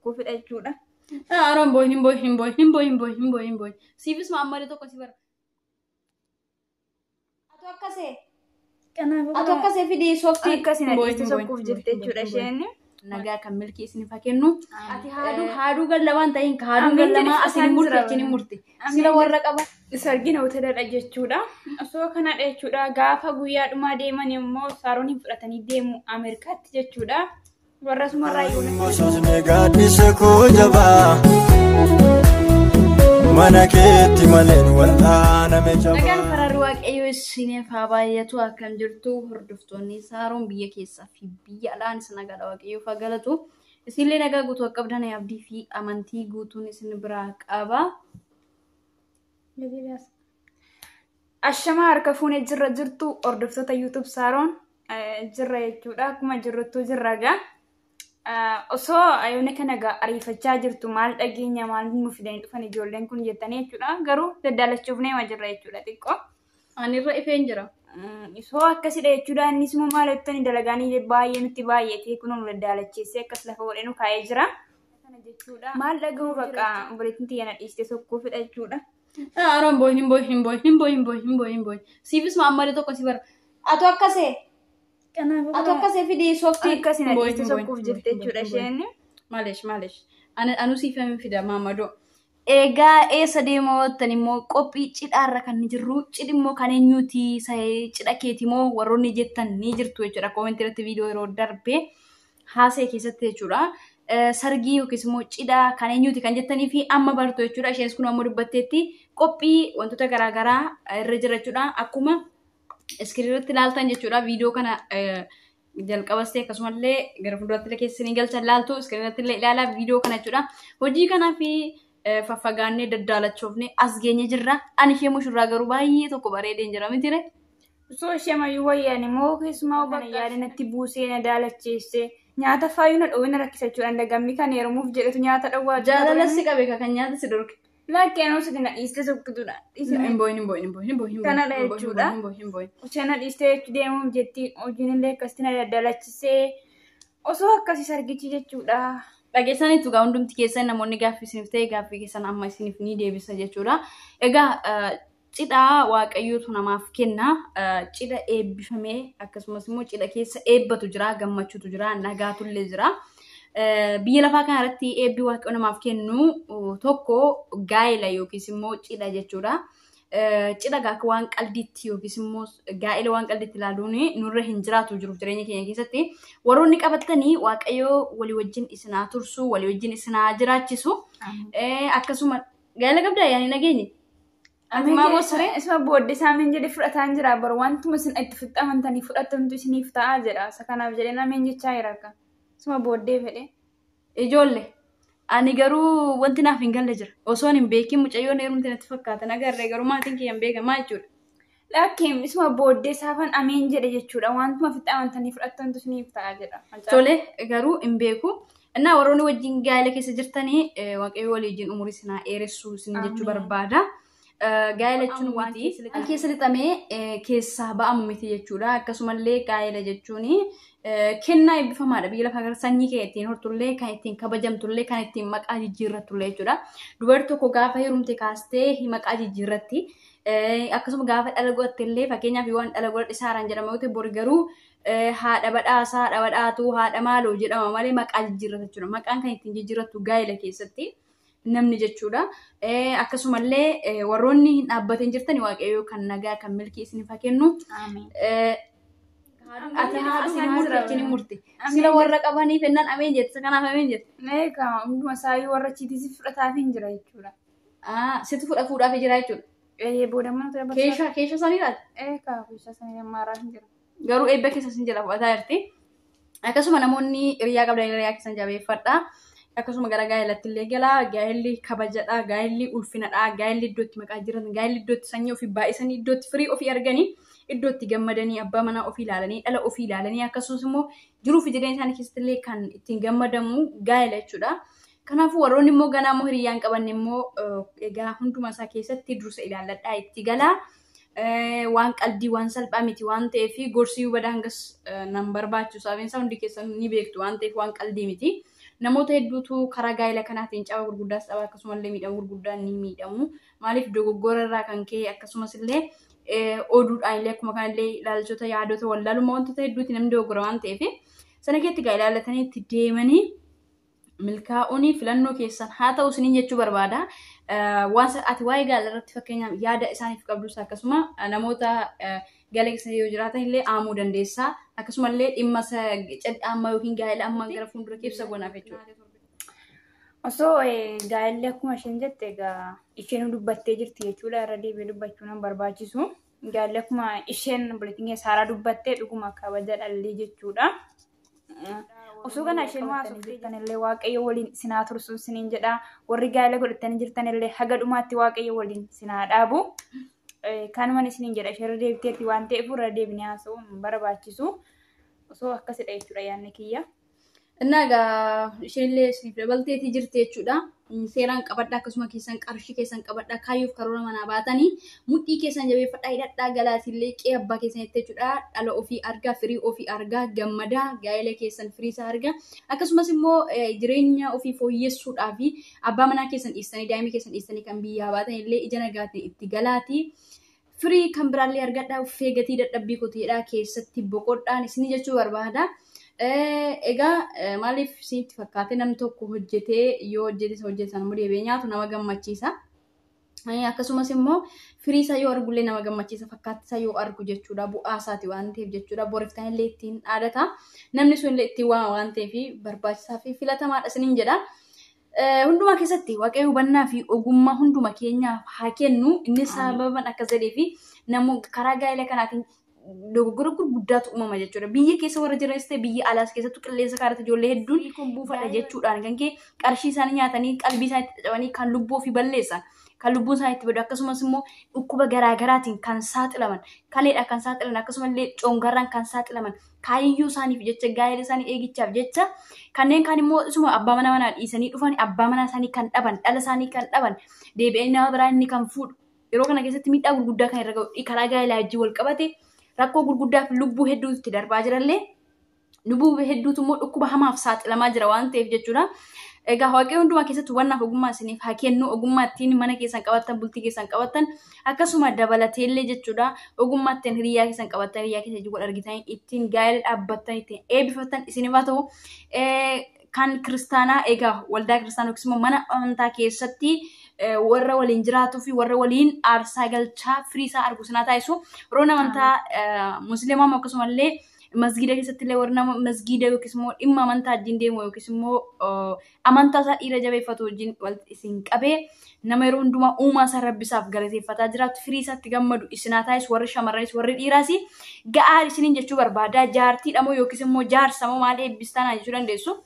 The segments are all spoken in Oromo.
sokkuu fedha jechuudha. Aaroon booyin hin booyin hin booyin hin booyin hin booyin hin booyin hin booyin. Siifis maammadee tokko si bara. Atu akkasee. Atu Atu akkasee fidii sooftii. Akkasii na Hin booyin dhiiste hin booyin sokkuuf hin jette booyin hin jechuudha booyin. isheen. Nagaa kan milkii isiniif haa kennu. Ati haaduu haaduu gallamaan ta'in ka haaduu Ameen jedhe gallamaa asin hin fudhataan murti jira. achiin hin murti. Ameen Sila jedhe. warra qaba. Sargina hoteeladha jechuudha. Osoo kanadha jechuudha. Gaafa guyyaa dhumaa deeman immoo saaroon hin fudhatanii deemu Ameerikaatti jechuudha. Warra sumarraa yoona. Bososne gaaddisa koo jabaa mana keetti maleen wal'aaname Nagaan jabaa. faraarri waaqayyoo isiniif haa baay'atu. Akkam jirtu hordoftoonni saaroon biyya keessaa fi biyya alaan isin nagaadha waaqayyoof haa galatu. Isinillee nagaa guutuu akka qabdan abdii fi amantii guutuun isin biraa qaba. Ashamaa harka fuunee jirra jirtu hordoftoota YouTube saaroon jirra jechuudha. Akkuma jirruttuu jirra gaa. Osoo ayoona kana gaa ariifachaa jirtu maal dhageenya maal nu fidanii dhufan ijoolleen kun jettanii jechuudha. Garuu daddaalachuuf neema jirra jechuudha xiqqoo. Ani irra ifeen jira. Isoo akkasidha jechuudha. Innis immoo maal jettanii dalagaanii baay'ee nutti baay'atee kun nu daddaalacheessee akkas lafa godhee nu kaa'ee jira. Kana jechuudha. Maal dhaga'uu bakka obboleettiin tiyya na dhiiste sokkuu fedha jechuudha. Aaroon booyin hin booyin hin booyin hin booyin hin booyin hin booyin hin booyin. Siifis maammadee tokko si bara. Atu akkasee. Atu akkasee fidii sooftii. Akkasii na Hin booyin dhiiste hin booyin sokkuuf hin jette booyin hin jechuudha booyin hin booyin. isheen. Maalesh maalesh. Anu siifame fida maammadoo. Egaa eessa deemaa ooltan immoo qophii cidhaarra kan jirru cidhi immoo kan eenyuti cidha keeti moo warroonni jettan ni jirtu jechuudha. Koomentii irratti viidiyoo yeroo darbe haasa'e keessatti jechuudha. Sargii yookiis immoo cidha kan eenyuti kan jettanii fi amma bartu jechuudha. Isheenis kun ammoo dubbatteetti qophii wantoota garaagaraa irra jira jechuudha. Akkuma iskiriin irratti ilaaltan jechuudha. Viidiyoo kana jalqabas ta'e akkasumallee gara fuulduraatti illee keessa ni galchan laaltu iskiriin irratti illee ilaalaa viidiyoo kana jechuudha. Hojii kanaa fi faffagaannee daddaalachoofne as geenye jirra. Ani ishee mushurraa garuu baay'ee tokko bareedeen jira mitire. Osoo ishee mayyuu wayyaan immoo keessumaa kana yaada natti buusee na daalacheessee nyaata faayyuu na dhowwee na rakkisa jechuudha. Dagamni kan heerumuuf jedhetu nyaata dhowwaa jira. Jaalala si qabe kan nyaata si dhorke. Lakkeen osoo na dhiiste sokkituudha. Hin booyin hin booyin hin booyin hin booyin hin Kanadha booyin jechuudha. hin booyin hin booyin. Ishee na dhiistee jechuu deemuuf jetti hojiin illee akkasitti na daddaalachisee osoo akkasii sargichi jechuudha. Dhageessaniitu egaa hundumti keessan namoonni gaaffii isiniif ta'e gaaffii keessan amma isiniif ni deebisa jechuudha. Egaa cidha waaqayyootu namaaf kenna. Cidha eebbifamee akkasumas immoo cidha keessa eebbatu jira, gammachuutu jira, nagaatullee jira. Biyya lafaa kanarratti eebbi waaqayyo namaaf kennu tokko gaa'ela yookiis immoo cidha jechuudha. Cidha gaa akka waan qaldiitti yookiis immoo gaa'ela waan qaldiitti ilaaluun nurra hin jiraatu jiruuf jireenya keenya keessatti. Warroonni qabatanii waaqayyo walii wajjin isin haa tursu, walii wajjin isin haa jiraachisu. Akkasuma gaa'ela qabdaa yaani nageenye? Ati maa boossaree? Isuma booddee isaa ameen jedhee fudhataan jira bara wantuma isin itti fitti amantanii fudhatamtu isiniif ta'a jedha. Isa kanaaf jedhee ameen jechaa jira akka. Isuma booddee fedhe. Ijoollee ani garuu wanti naaf hin galle jira. Osoon hin beekin mucayyoon heerumte natti fakkaata. Nagarree garuu maatiin kiyya hin beekan maal jechuudha? Lakkeen isuma booddee isaafan ameen jedhe jechuudha. Wantuma fitti amantanii fudhatamtu isiniif ta'a jedha. Tole garuu hin beeku. Innaa warroonni wajjin gaa'ela keessa jirtanii waaqayyo walii wajjin umurii isin haa dheeressu isin jechuu Ameen. barbaada. Gaa'ela jechuun waan keessa lixamee keessaa ba'amu miti jechuudha. Akkasumallee gaa'ela jechuun kennaa eebbifamaadha. Biyya lafaa gara sanyii kee ittiin hortullee, kan ittiin kabajamtullee, kan ittiin maqaa jijjiirrattullee jechuudha. Dubarri tokko gaafa heerumte kaastee maqaa jijjiirratti. Akkasuma gaafa dhala godhatte illee fakkeenyaaf yoo waan dhala godhadhe saaraan jedhama yoo ta'e bori garuu haadha badhaasaa, haadha badhaatuu, haadha maaloo jedhama malee maqaa jijjiirrata jechuudha. Maqaan kan ittiin jijjiirrattu gaa'ela keessatti namni jechuudha. Akkasumallee warroonni hin dhaabbatin jirtan waaqayyo kan nagaa kan milkii isiniif haa kennu. Ameen. Ati haaduu hin murti achiin hin murti. Sila warra qabaniif ennaan ameen jette isa kanaaf ameen jette. Eegaa hunduma isaayyuu warra chiitiisi fudhataaf hin jira jechuudha. Situ fudha fuudhaaf jira jechuudha. Eeyyee booda mana ture barsiisa. Keeshaa keeshaa saniidhaati. Eegaa keeshaa sanii ammaaraa hin jira. Garuu eebba keessa sin jala fudhataa jirti. Akkasuma namoonni hiriyaa qabdan hiriyaa keessan jabeeffadha. Akkasuma gara gaa'elatti illee gala. Gaa'elli kabajadha. Gaa'elli ulfinadha. Gaa'elli iddoo itti maqaa jiran, gaa'elli iddoo itti sanyii ofii baay'isanii, iddoo itti firii ofii arganii, iddoo itti gammadanii, abbaa manaa ofii ilaalanii, dhala ofii ilaalanii akkasumas immoo jiruu fi jireenya isaanii keessatti illee kan ittiin gammadamu gaa'ela jechuudha. Kanaafuu warroonni immoo ganaa immoo hiriyaa hin qabanne immoo egaa hunduma isaa keessatti dursa ilaalladhaa itti galaa. Waan qaldii waan salphaa miti waan ta'eef gorsii badaa hangas nan barbaachisu. Sababiin isaa hundi keessan ni beektu waan ta'eef waan qaldii miti. Namoota hedduutu karaa gaa'ela kanaatiin caba gurguddaas dhaba, akkasumallee miidhama gurguddaa ni miidhamu. Maaliif dogoggora irraa kan ka'e akkasumas illee oduudhaan illee akkuma kanallee ilaalchota yaadota wallaalummaa wantoota hedduuti namni dogoggora waan ta'eef sana keessatti egaa ilaallatanii itti deemanii milkaa'uun filannoo keessan haa ta'u isiniin jechuu barbaada. Waan ati waa'ee gaa'ela irratti fakkeenyaaf yaada isaaniif qabdus akkasuma namoota gaa'ela keessa yoo jiraatan illee aamuu dandeessa. Akkasuma illee dhimma cidha ammaa yookiin gaa'ela ammaa gara fuuldura ibsa goonaaf jechuudha. Osoo gaa'elli akkuma isheen jette egaa isheen dubbattee jirti jechuudha, irra deebi'ee dubbachuun hin barbaachisu. Gaa'elli akkuma isheen obboleettiin Saaraa dubbattee dhuguma kabaja dhalli jechuudha. Osoo kana isheen waa jirtan illee Waaqayyo waliin sinaa tursu isiniin jedha. Warri gaa'ela godhatanii jirtan illee haga dhumaatti Waaqayyo waliin sinaa dhaabu. Kanumaan isiniin jedha, ishee irra deebiteetti waan ta'eef irra deebinee haasa'uun hin barbaachisu. Osoo akkasidha jechuudha yaadni kiyya. Innaa egaa isheen illee isiniif dabalteetii jirti jechuudha. Seeraan qabadhaa, akkasuma keessan qarshii keessan qabadhaa, kaayyoof karoora manaa baatanii mudhii keessan jabeeffadhaa, hidhadhaa galaatillee qe'ee abbaa keessanitti jechuudha. Dhala ofii argaa, firii ofii argaa, gammadaa, gaa'ela keessan firii isaa argaa. Akkasumas immoo jireenya ofii fooyyessuudhaa fi abbaa manaa keessan dhiistanii, daa'ima keessan dhiistanii kan biyyaa baatan illee ija nagaatiin itti galaatii. Firii kan biraallee argadhaa, uffee gatii dadhabbii kotiidhaa keessatti boqodhaan isinii jechuu barbaada. Egaa maaliif isinitti fakkaate, namni tokko hojjetee yoo hojjete isa hojjete sana immoo deebi'ee nyaatu nama gammachiisa. Akkasumas immoo firii isaa yoo argullee nama gammachiisa, fakkaatti isaa yoo argu jechuudha, bu'aa isaati waan ta'eef jechuudha, boriftaan illee ittiin dhaadata. Namni sun illee ittiin waama waan ta'eef barbaachisaa fi filatamaadha isiniin jedha. Hundumaa keessatti Waaqayyo hubannaa fi ogummaa hunduma keenyaaf haa kennu. Inni sababan akkas jedhee fi namoota karaa gaa'ela kanaatiin dogoggora gurguddaatu uumama jechuudha. Biyya keessa warra jiranis ta'e biyya alaas keessattuu qilleensa kaarratti ijoollee hedduun kun buufadha jechuudhaan kan ka'e qarshii isaanii nyaatanii qalbii isaanii itti caccabanii kan lubbuu ofii balleessan, kan lubbuun isaanii itti badu, akkasumas immoo dhukkuba garaagaraatiin kan saaxilaman, kaleedhaan kan saaxilaman, akkasumallee coongarraan kan saaxilaman, kaayyoo isaaniif jecha gaa'ela isaanii eegichaaf jecha kanneen kaan immoo isuma abbaa mana manaa dhiisanii dhufan, abbaa manaa isaanii kan dhaban, dhala isaanii kan dhaban, deebi'anii nama biraa inni kan fuudhu. Yeroo kana keessatti miidhaa gurguddaa kan irra gahu karaa gaa'elaa wajjin wal qabate rakkoo gurguddaa fi lubbuu hedduutu itti darbaa jirallee, lubbuu hedduutu immoo dhukkuba hamaaf saaxilamaa jira waan ta'eef jechuudha. Egaa Waaqayyo hundumaa keessatti hubannaaf ogummaa isiniif haa kennu, ogummaa ittiin mana keessan qabattan, bultii keessan qabattan, akkasuma dabalateellee jechuudha, ogummaa ittiin hiriyaa keessan qabattan, hiriyaa keessan wal argitanii ittiin gaa'ela dhaabbattan, ittiin eebbifattan isiniif haa ta'u. Kan kiristaanaa egaa waldaa kiristaanaa yookiis immoo mana amantaa keessatti warra waliin jiraatuu fi warra waliin aarsaa galchaa firii isaa argu sinaa taasisu. Warroonni amantaa musliimaa akkasumallee masgiida keessatti illee warra nama masgiida yookiis immoo dhimma amantaa wajjin deemu yookiis immoo amantaa isaa dhiira jabeeffatu wajjin walitti isin qabee nama yeroo hundumaa uumaa isaa rabbisaaf galateeffataa jiraatu firii isaatti gammadu isinaa taasisu, warri shamarranis warri dhiiraas ga'aa isiniin jechuu barbaada. Jaartiidha moo yookiis immoo jaarsa moo maal eebbistaanaa jechuu dandeessu.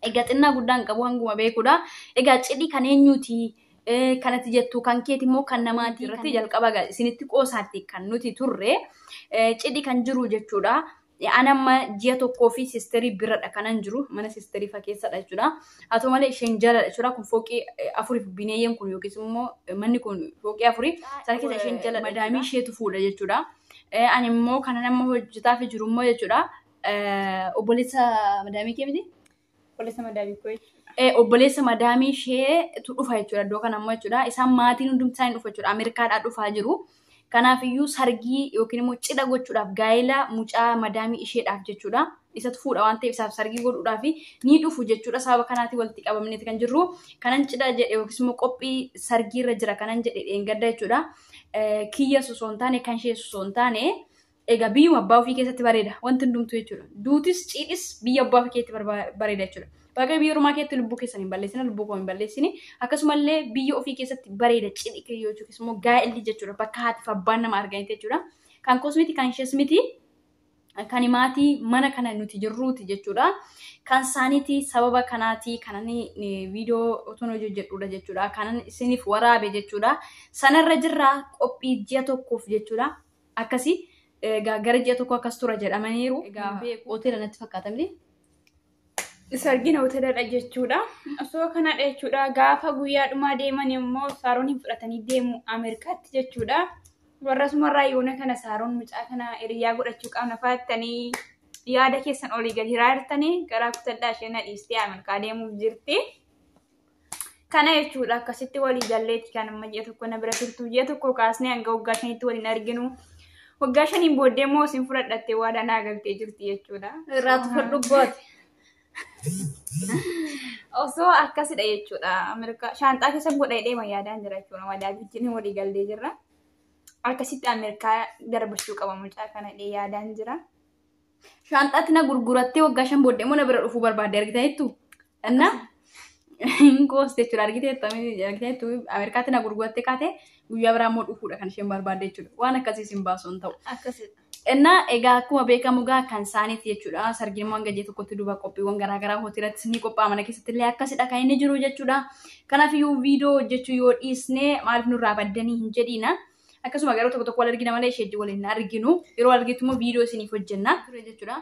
Egaa xinnaa guddaan qabu hanguma beekudha. Egaa cidhi kan eenyuti? Kanatti jettu kan keeti immoo kan namaati irratti jalqaba isinitti qoosaatti kan nuti turre cidhi kan jiru jechuudha. Ani amma ji'a tokkoo fi sisterii biradha kanan jiru, mana sisterii fa keessadha jechuudha. Haa ta'u malee isheen jaladha jechuudha. Kun fooqii afurii fi bineeyyen kun yookiis immoo manni kun fooqii afurii sana keessa isheen jaladha. Madaamii isheetu fuudha jechuudha. Ani immoo kanan amma hojjetaaf jiru immoo jechuudha. Obboleessa madaamii kee miti? Obboleessa madaamii koo jechuudha. Obboleessa madaamii isheetu dhufa jechuudha iddoo kana immoo jechuudha. Isaan maatiin hundumti isaanii dhufa jechuudha. Ameerikaadhaa dhufaa jiru. Kanaafiyyuu sargii yookiin immoo cidha gochuudhaaf gaa'ela mucaa madaamii isheedhaaf jechuudha. Isatu fuudha waan ta'eef isaaf sargii godhuudhaaf ni dhufu jechuudha. Sababa kanaatiin walitti qabamneeti kan jirru. Kanan cidha jedhe yookiis immoo qophii sargiirra jira kanan jedhe dheengadda jechuudha. Kiyya osoo hin taane kan ishee osoo hin taane egaa biyyuma abbaa ofii keessatti bareeda wanti hundumtuu jechuudha. Duutis cidhis biyya abbaa ofii keessatti bareeda jechuudha. Waaqayyo biyya ormaa keessatti lubbuu keessan hin balleessine, lubbuu koo hin balleessine. Akkasumallee biyya ofii keessatti bareeda cidhi yookiis immoo gaa'elli jechuudha. Bakka haati fi abbaan nama arganitti jechuudha. Kan koos miti, kan ishees miti, kan maatii mana kana nuti jirruuti jechuudha. Kan isaaniiti sababa kanaati kanan viidiyoo otoo hojjedhudha jechuudha. Kanan isiniif waraabe jechuudha. Sanarra jirra qophii ji'a tokkoof jechuudha. Akkasii egaa gara ji'a tokko akkas tura jedhamaniiru. Egaa hoteela natti fakkaata miti. Sargiin hoteeladha jechuudha. Osoo kanadha jechuudha. Gaafa guyyaa dhumaa deeman immoo Saaroon hin fudhatanii deemu Ameerikaatti jechuudha. Warra sumarraa yoona kana Saaroon mucaa kana hiriyaa godhachuu qabna fa'attanii Yaada keessan olii gadi hiraa jirtanii garaa kutadhaa isheen na dhiistee Ameerikaa deemuuf jirti. Kana jechuudha akkasitti walii galleetti kan amma ji'a tokko na bira turtu ji'a tokko kaasnee hanga waggaa 5tti waliin arginu. Waggaa 5n booddee immoo isin fudhadhattee waadaa naa galtee jirti jechuudha. Irraa tufadhu goote. Osoo akkasidha jechuudha. Ameerikaa shaanxaa keessa godha jedhee yaadaan jira jechuudha. Waadaa wajjin walii gallee jirra. Akkasitti Ameerikaa darbachuu qaba mucaa kana jedhee yaadaan jira. Shaanxaatti na gurgurattee waggaa 5 booddee immoo na bira dhufuu barbaadde argitaniittu. Inna hin gooste jechuudha argitaniittu Ameerikaatti na gurgurattee kaatee guyyaa biraa immoo dhufuudha kan isheen barbaadde jechuudha. Waan akkasii isin baasu hin ta'u. Akkasidha. Inna egaa akkuma beekamu egaa kan isaaniiti jechuudha. Sargiin immoo hanga ji'a tokkotti duuba qophiiwwan garaagaraa hoteelattis ni qophaa'a mana keessatti illee akkasidha kan inni jiru jechuudha. Kanaafiyyuu viidiyoo hojjechuu yoo dhiisne maaliif nurraa baddanii hin jedhiina. Akkasuma garuu tokko tokko wal argina malee ishee waliin hin arginu. Yeroo argitu immoo viidiyoo isiniif hojjenna. Ture jechuudha.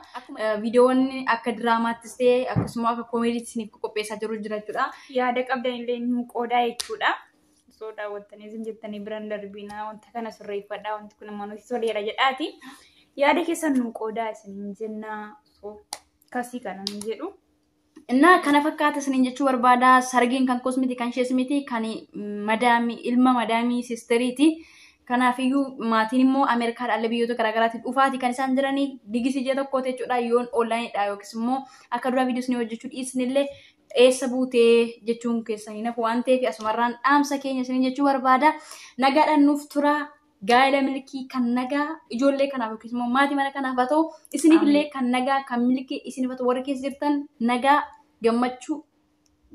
Viidiyoowwan akka diraamaattis ta'e akkasuma akka koomeediitti isiniif qopheessaa jiru jira jechuudha. Yaada qabdan illee nu qoodaa jechuudha. Osoo daawwattanii isin jettanii biraan darbinaa wanta kana sirreeffadhaa wanti kun immoo nuti toleera jedhaati. Yaada keessan nu qoodaa isiniin jennaa. Osoo akkasii kana nu jedhu. Innaa kana fakkaata isiniin jechuu barbaada. Sargiin kan koos miti kan ishees miti kan madaamii ilma madaamii siisteriiti. Kanaafiyyuu maatiin immoo Ameerikaadhaan illee biyyoota garaagaraatiin dhufaati kan isaan jiranii digisii ji'a tokkooti jechuudha. Yoon onlaayiniidha yookiis immoo akka duraa viidiyoo isinii hojjechuu dhiisnillee eessa buutee jechuun keessan hin hafu waan ta'eef asumarraan dhaamsa keenya isiniin jechuu barbaada. Nagaadhaan nuuf tura. Gaa'ela milkii kan nagaa ijoollee kanaaf yookiis immoo maatii mana kanaaf haa ta'u isiniif illee kan nagaa kan milkii isiniif haa ta'u warra keessa jirtan nagaa gammachuu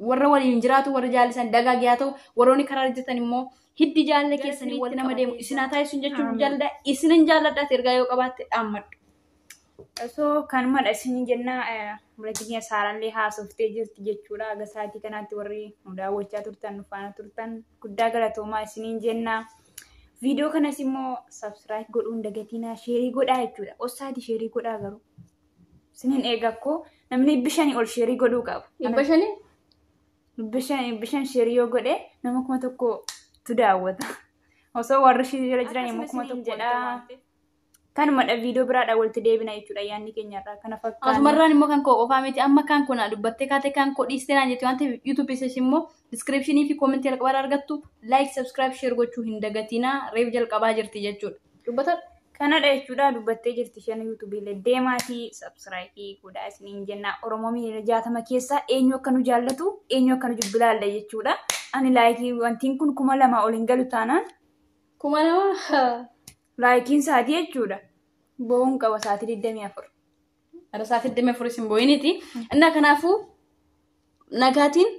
warra waliin jiraatu warra jaallisan dagaagee haa ta'u warroonni karaa hojjetan immoo hiddi jaalala keessanii walitti nama deemu isin haa taasisu jechuun jaalladha isinin jaalladha ergaa yoo qabaatte dhaammadhu. Osoo kanumadha isin jennaa obboleettii keenya Saaraallee haasoftee jirti jechuudha. Haga sa'aatii kanaatti warri nu daawwachaa turtan nu faana turtan guddaa galatoomaa isiniin jennaa. Viidiyoo kanas immoo subscribe godhuun dagatinaa sheerii godhaa jechuudha. Ossaati sheerii godhaa garuu. Isiniin eega akkoo namni 500 ol sheerii godhuu qaba. 500? 500 sheerii yoo godhe nama 1000tu daawwata. Osoo warri sheerii jala jiran immoo 1000 jedhaa. Kanumadha viidiyoo biraadhaan walitti deebina jechuudha yaadni keenyarraa kana fakkaata. Asumarraan immoo kan koo qofaa miti amma kan koo naa dubbattee kaatee kan koo dhiistee naan jetti waan ta'eef YouTube ishees immoo diskiripshinii fi koomentii jalqabaarraa argattu like subscribe share gochuu hin dagatinaa reef jalqabaa jirti jechuudha. Dubbatadhu. Kanadha jechuudha dubbattee jirti isheen YouTube illee deemaatii subscribe godhaa isiniin jenna Oromoo miiliyoona 60 keessaa eenyu akka nu jaallatu eenyu akka nu jibbilaalla jechuudha. Ani laayikii wantiin kun 2000 ol hin galu taanaan. 2000? Laayikiin sa'aatii jechuudha. Bo'uun qaba sa'aatii 24. Ara sa'aatii 24 isin bo'iniiti. Innaa kanaafuu nagaatiin